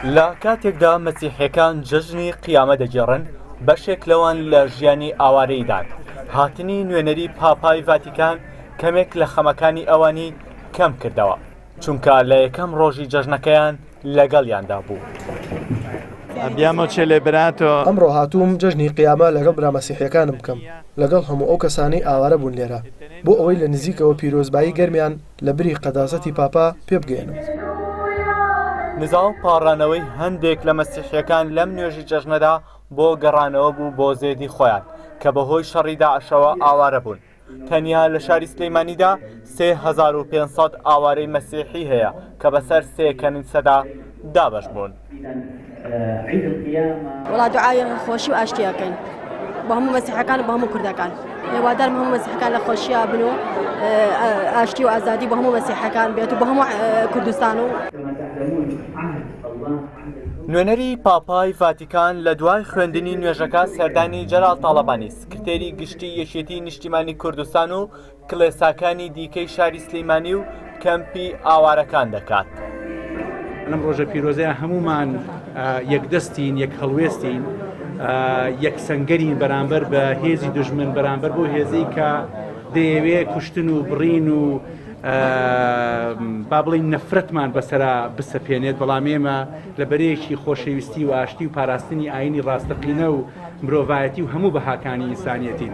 لە کاتێکدا مەسیحیەکان جەژنی قیامە دەگێڕن، بەشێک لەوان لە ژیانی ئاوارەییدان. هاتنی نوێنەری پاپای ڤاتیکان کەمێک لە خەمەکانی ئەوانی کەم کردەوە، چونکە لە یەکەم ڕۆژی جەژنەکەیان لەگەڵیاندا بوو. ئەمڕۆ هاتووم جەژنی قیامە لەگەڵ برا مەسیحیەکانم بکەم، لەگەڵ هەموو ئەو کەسانەی ئاوارە بوون لێرە، بۆ ئەوەی لە نزیکەوە پیرۆزبایی گەرمیان لە بری قەداسەتی پاپا پێ بگەیەنم. نزا و پاڕانەوەی هەندێک لە مەسیحییەکان لەم نوێژی جەژنەدا بۆ گەڕانەوە بوو بۆ زێدی خۆیان کە بەهۆی شەڕی داعشەوە ئاوارە بوون. تەنیا لە شاری سلێمانیدا 3500 ئاوارەی مەسیحی هەیە کە بەسەر سێ کەنیسەدا دابەش بوون. وەڵا دوعای خۆشی و ئاشتی ئەکەین بۆ هەموو مەسیحەکان و بۆ هەموو کوردەکان هیوادارم هەموو مەسیحەکان لە خۆشییا بن و ئاشتی و ئازادی بۆ هەموو مەسیحەکان بێت و بۆ هەموو کوردستان و نوێنەری پاپای ڤاتیکان لە دوای خوێندنی نوێژەکە سەردانی جەلال تاڵەبانی سکرتێری گشتی یەکێتی نیشتیمانی کوردستان و کڵێساکانی دیکەی شاری سلیمانی و کەمپی ئاوارەکان دەکات. لەم ڕۆژە پیرۆزەیە هەموومان یەکدەستین، یەک هەڵوێستین، یەک سەنگەرین بەرامبەر بە هێزی دوژمن، بەرامبەر بۆ هێزەی کە دەیەوێ کوشتن و بڕین و با بڵێین نەفرەتمان بەسەرا بسەپێنێت، بەڵام ئێمە لە بەرەیەکی خۆشەویستی و ئاشتی و پاراستنی ئایینی ڕاستەقینە و مرۆڤایەتی و هەموو بەهاکانی ئینسانیەتین.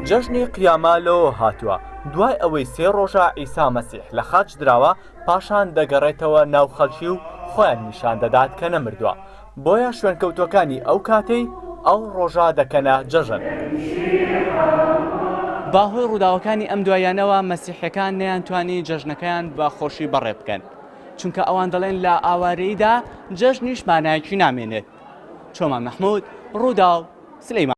جەژنی قیامە لەوەوە هاتووە، دوای ئەوەی سێ ڕۆژە عیسا مەسیح لە خاچ دراوە، پاشان دەگەڕێتەوە ناو خەڵکی و خۆیان نیشان دەدات کە نەمردووە، بۆیە شوێنکەوتووەکانی ئەو کاتەی ئەو ڕۆژە دەکەنە جەژن. بەهۆی ڕووداوەکانی ئەم دواییانەوە مەسیحیەکان نەیانتوانی جەژنەکەیان بە خۆشی بەڕێ بکەن، چونکە ئەوان دەڵێن لە ئاوارەییدا جەژنیش مانایەکی نامێنێت. چۆمان مەحمود، ڕووداو، سلێمانی.